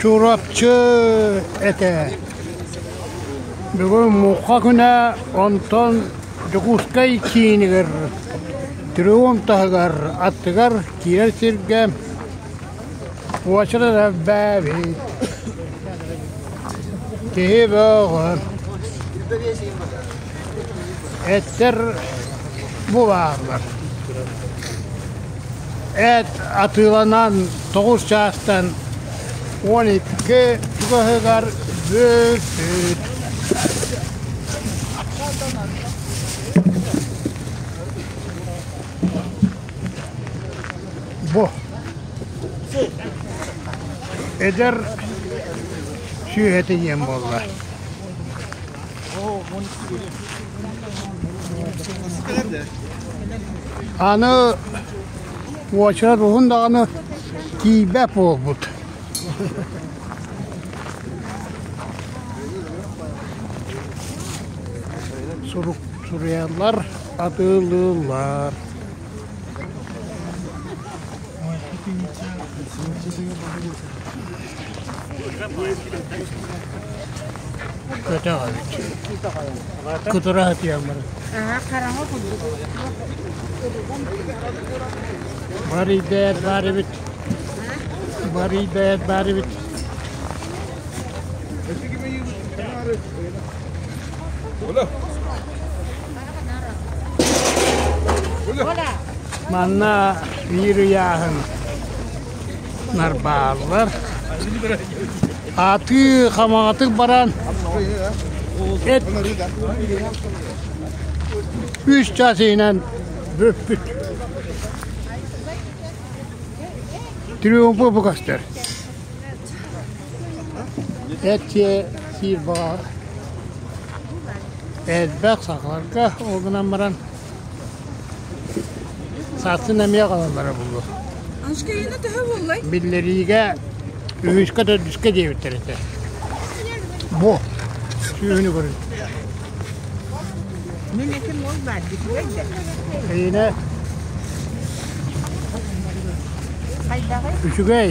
Чурапчы этэ. Бүгүн муҥха күнэ, онтон Дьокуускай киинигэр Триумф таһыгар аттыгар киирэр сиргэ уочарат элбээбит. Киһи бөҕө. Эттэр бу бааллар. Эт атыыланан тоҕус чаастан 12 чугаһыгар бүппүт. Бу эдэр сүөһэтэ диэн буолла. Аны уочарат уһун даҕаны тиийбэт буолбут. Сурук суруйаллар, атыылыыллар. Көтөх эбит. Кытыра сытыйан баран. Хараҥа курдук. Барыйдает баар эбит. Барыйдает баар эбит. Манна биир ыйааһын нарбааллар. Атыы хамаҕатык баран эт үс чаас иһинэн бүппүт. Триумфу бу көстөр. Эт сиир баҕа элбэх сахаларга ол гынан баран Сарсын эмиэ аҕалаллара буолуо. Анжкайына төһө буоллай? Биллэриигэ үһүскэ төрдүскэ диэбиттэр этэ. Бу сүүһүнү көрүн. Мин этим ол баар бүтүгэй да. Эйинэ Хайдаҕый? үчүгэй.